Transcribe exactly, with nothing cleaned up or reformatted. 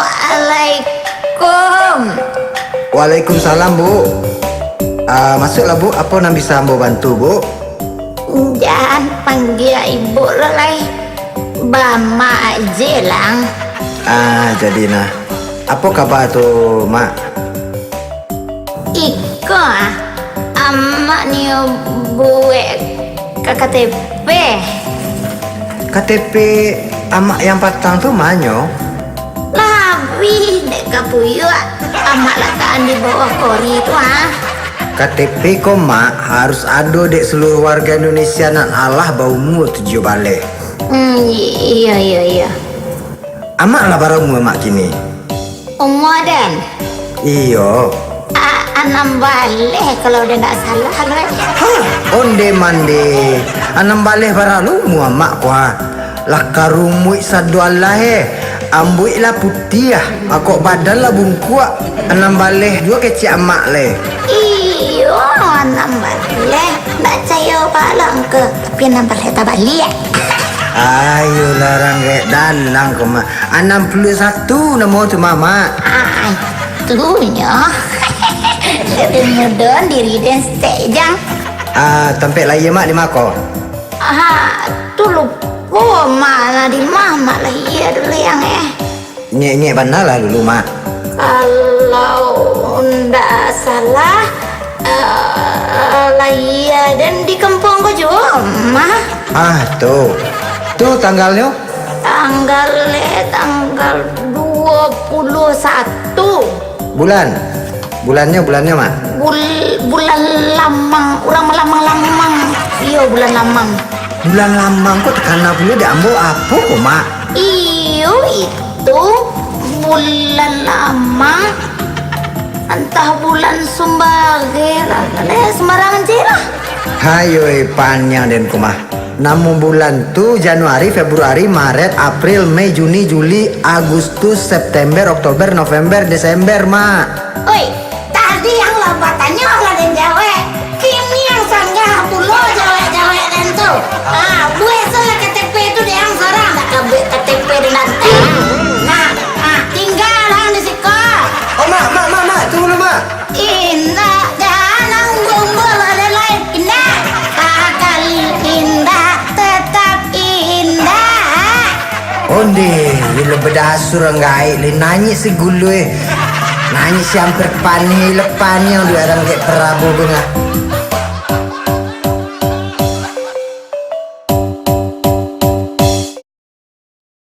Assalamualaikum. Waalaikumsalam, Bu. Ah, masuklah, Bu. Apo nan bisa ambo bantu, Bu? Jan panggia ibu lo lai. Bamak je lang. Ah, jadi nah. Apo kaba tu, Mak? Iko ah, amak nio buek ka K T P. K T P amak yang patang tu manyo? Lah abih dek ka puyuak, amak latakan di bawah kori tu ah. K T P ko, Mak, harus ado dek seluruh warga Indonesia nan alah baumua tujuah baleh. Hmm, iyo, iyo, iyo. Amak lah bara umua, Mak, kini? Umua den? Iyo. A-, anam baleh kalau den ndak salah lo, eh. Hah, onde mande. Anam baleh bara lo umua Mak ko, ha? Lah karumuik sado alah, eh. Ambuik lah putiah, akok badan lah bungkuak. Anam baleh juo kecek Amak leh. Iyo, anam baleh. Ndak cayo bala angke, tapi anam baleh tabaliak. Ayolah, rang gaek dalang ko, Mak. Anam puluah satu namo tu, Mak. Ah, tu nyo. Lebih mudo diri den stek, Jang. Ah, tampek lahia Mak di ma ko? Ah, tu lupo, Mak, lah di ma, Mak, lahia dulu, Yang, eh. Nyek-nyek bana lah dulu, Mak. Kalau ndak salah, eh, lahia den di kampuang ko juo, Mak. Ah, tu. Tu tanggalnyo? Tanggal, eh, tanggal dua puluh satu. Bulan? Bulannyo, bulannyo, Mak? Bul-, bulan Lamang, urang Malamang-Lamang. Iyo, bulan Lamang. Bulan Lamang ko takana pulo di ambo, apo ko, Mak? Iyo, itu bulan Lamang, antah bulan Sumbage lah, eh, sembarangan je lah. Hayo, eh, paniang den ko mah. Namo bulan tu Januari, Februari, Maret, April, Mei, Juni, Juli, Agustus, September, Oktober, November, Desember, Mak. Oi, tadi yang lah batanyo lah den jawek. Kini yang sanggah pulo jawek-jawek den tu. Ah, buek se lah K T P tu dek ang sorang. Dak ka buek K T P di lantai. Nah, ah, tingga lah di siko. Oh, Mak, Mak, Mak, Mak, tunggu dulu, Mak. Indak, jan umbo-umbo lah den lai. Indak. Kakali indak, tetap indak. Onde, ilo badasur ang gaek le, nanyik si gulu, eh. Nanyik si amper panih, le paniang duit urang dek Prabu bungah.